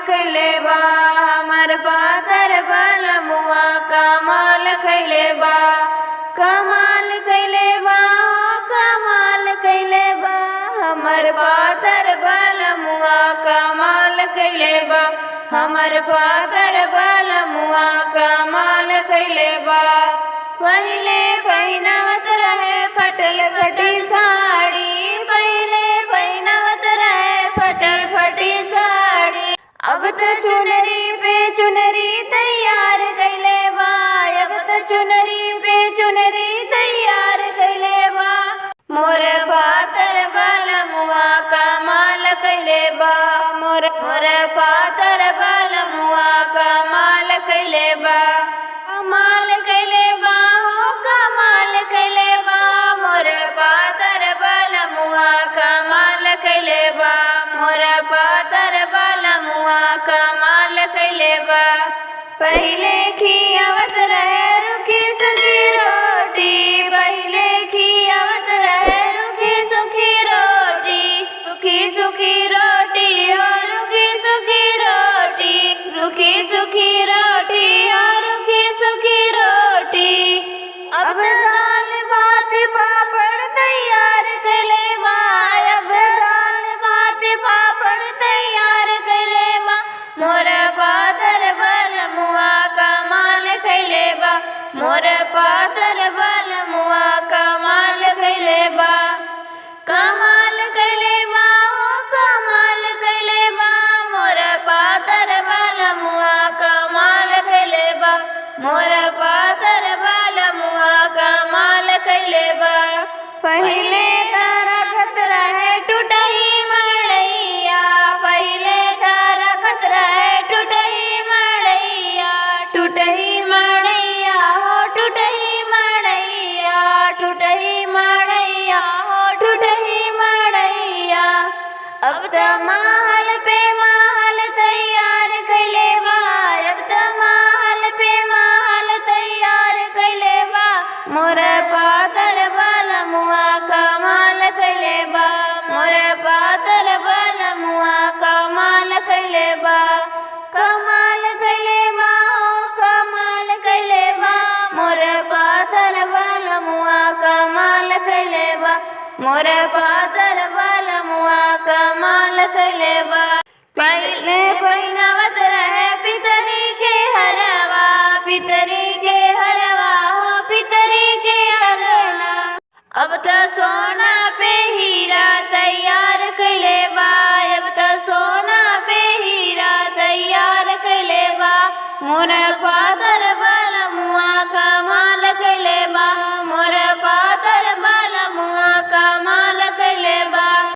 कइले बा, हमर पातर बलमुआ कमाल कइले बा, कमाल कइले बा, कमाल कइले बा, हमर पातर बलमुआ कमाल कइले बा, हमर पातर बलमुआ कमाल कइले बा। पहिले पहिनावत रहे फटल फटी साड़ी, पहिले पहिनावत रहे फटल फटी साड़ी, अब त चुनरी पे चुनरी तैयार कइले बा, अब त चुनरी पे चुनरी तैयार कइले बा, मोर पातर बलमुआ कमाल कइले बा, मोर मोर पातर बलमुआ कमाल कइले बा, कमाल कइले बा, हो कमाल कइले बा, मोर पातर बलमुआ कमाल कइले बा, मोर पातर बलमुआ कमाल कइले बा। पहिले खियावत रहे रुखी सुखी रोटी, पहिले खियावत रहे रुखी सुखी रोटी, रुखी सुखी रोटी हो रुखी सुखी रोटी, रुखी सुखी रोटी हो रुखी सुखी रोटी, अब दाल भात पापड़ तैयार कइले बा, अब दाल भात पापड़ तैयार कइले बा, मोर पातर बलमुआ कमाल कइले बा, मोर पातर बलमुआ कमाल कइले बा, कमाल कइले बा, हो कमाल कइले बा, मोर पातर बलमुआ कमाल कइले बा, मोर पातर बलमुआ कमाल कइले बा। पहिले त रखत रहे टुटही मड़ैया, पहिले त रखत रहे टुटही मड़ैया, टुटही मड़ैया हो टुटही मड़ैया, टुटही मड़ैया हो टुटही मड़ैया, अब त महल पे महल तैयार कइले बा, अब त महल पे महल तैयार कइले बा, मोर पातर बलमुआ कमाल कइले बा, मोर पातर बलमुआ कमाल कइले बा, कमाल कइले बा, हो कमाल कइले बा, मोर पातर बलमुआ कमाल कइले बा, मोर पातर बलमुआ कमाल कइले बा। पहिले पहिनावत रहे पितरी के हरवा, पितरी के हरवा हो पितरी के हरवा, अब त सोना पे हीरा तैयार कइले बा, अब त सोना पे हीरा तैयार कइले बा, मोर पातर